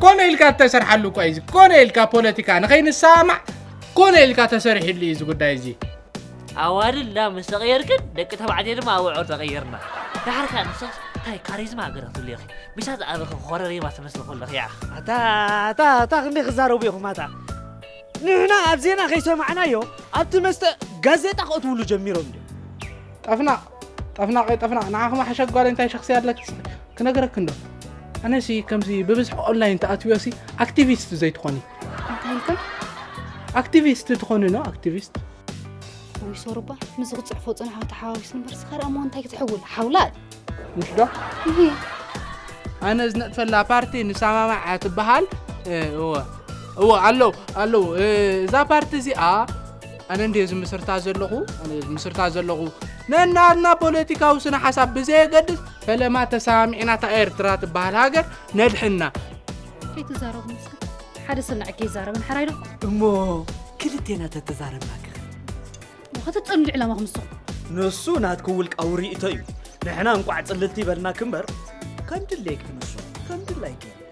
ኮነ ኢልካ እተሰርሓሉ እኳ እዩ እዚ። ኮነ ኢልካ ፖለቲካ ንኸይንሰማማዕ ኮነ ኢልካ ተሰሪሕሉ እዩ እዚ ጉዳይ እዚ። ኣዋልድ ላ ምስ ተቐየርክን ደቂ ተባዕትዮ ድማ ኣውዕር ተቐየርና። ዳሕርካ ንስኽስ እንታይ ካሪዝማ ሃገር ክትብልኺ? ምሻ ዝኣበኺ ኮረሪማ ትመስሊ ከለኺ ኢኻ። ኣታ ኣታ ኣታ ክንደይ ክዛረቡ ኢኹም ኣታ። ንሕና ኣብ ዜና ከይሰማዕናዮ ኣብቲ መስተ ጋዜጣ ከእትውሉ ጀሚሮም ድዮም? ጠፍናቕ ጠፍናቕ ጠፍናቕ ንዓኹም ሓሸ ጓል እንታይ ሸኽሲ ኣለክ ክነግረክ እንዶ ኣነሲ ከምዚ ብብዝሒ ኦንላይን ተኣትውዮሲ ኣክቲቪስት ዘይትኾኒ እንታይ ኢልካ? ኣክቲቪስት ትኾኒ ኖ ኣክቲቪስት ወይ ሶርባ ምስዚ ክፅሕፎ ፅንሓ ተሓዋዊስ እምበር ስኻርኣ ሞ እንታይ ክትሕውል ሓውላት ምሽ ዶ ኣነ ዝነጥፈላ ፓርቲ ንሰማማዕ እያ ትበሃል እወ እወ ኣለዉ ኣለዉ እዛ ፓርቲ እዚኣ ኣነ እንደ ዝምስርታ ዘለኹ ኣነ ዝምስርታ ዘለኹ ነናትና ፖለቲካዊ ስነ ሓሳብ ብዘየገድስ ፈለማ ተሰማሚዕና እታ ኤርትራ ትበሃል ሃገር ነድሕና ከይትዛረቡ መስከ ሓደ ሰብ ንዓይ ከይዛረበ ንሓራይ ዶ እሞ ክልቴና ተተዛረብና ክኽእል ከተጥልሉ ዕላማኹም ንስኹም ንሱ ናትኩ ውልቃዊ ርእቶ እዩ። ንሕና እንቋዕ ጽልልቲ ይበልና ክምበር ከም ድሌኪ ንሱ ከም ድላይኪ ይበል።